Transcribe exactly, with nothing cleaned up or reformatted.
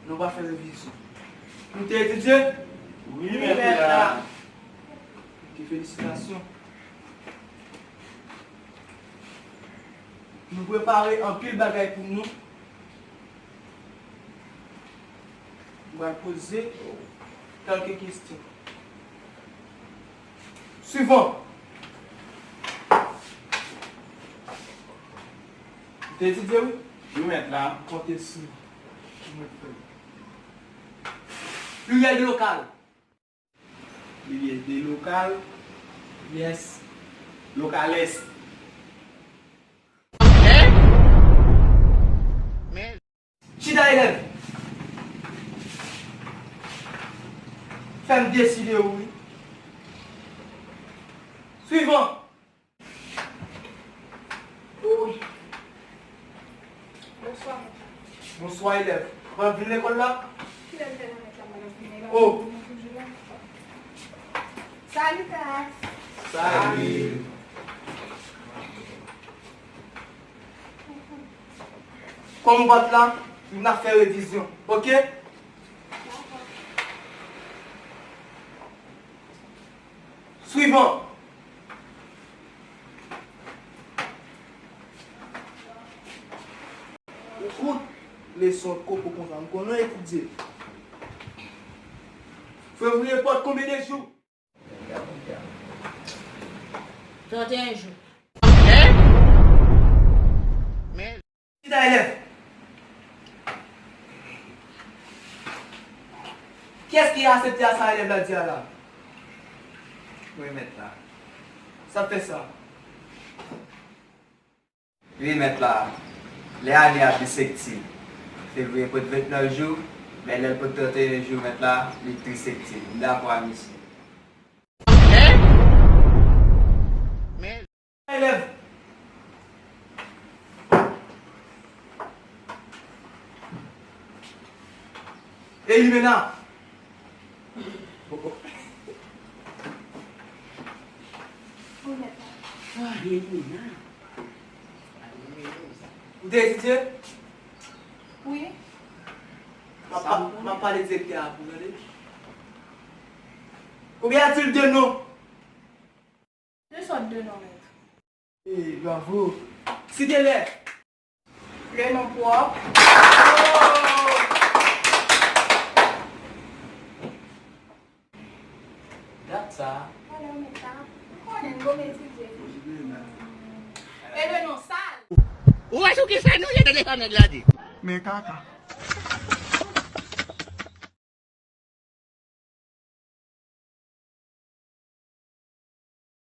Nou pa fè revizyon. Nou te etidye? Wi, mèt la. Ok, felisitasyon. Nou prepare anpil bagay pou nou. Nou pral poze kèlke kesyon. Swivan. Ou te etidye, wi? Wi, mèt la. Konte sou mwen. Pliryèl de lokal. Pliryèl de lokal. Yes. Lokalès. Chita, elèv. Fè m deside w, wi. Swivan. Bonswa, mèt la. Bonswa, elèv. Ou ap vin lekòl la? Kilè m te nan mèt la, m pa t ap vin la. Oh. Mwen toujou la. Salut, Tax. Salut. Kòm ou pa t la, n ap fè revizyon, ok? Swivan. Ou kout leson koko konsa, m konnen w etidye. Fevriye pote konbyen de jou? Trannteyen jou. Chita, elèv. Kiyès ki aksepte a sa elèv la di a la? Wi, mèt la. Sa fè sa. Wi, mèt la. Lè ane a bisektil, fevriye pot vennèf jou, men lè l pot trannteyen jou, mèt la, li trisektil. M dakò a misye. Elèv. Elimena. Ou te etidye? Wi. M ap pa-, m ap pale direktè a pou tande. Combien y a-t-il de noms? De sòt de non, mèt. Hey, bravo. Site lè. Le non pwòp. Dat sa. Alò, mèt la, ou konnen n gwo etidye. E le non sal. Ou wè sou ki sal nou ye, tande sa nèg la di. Men kaka.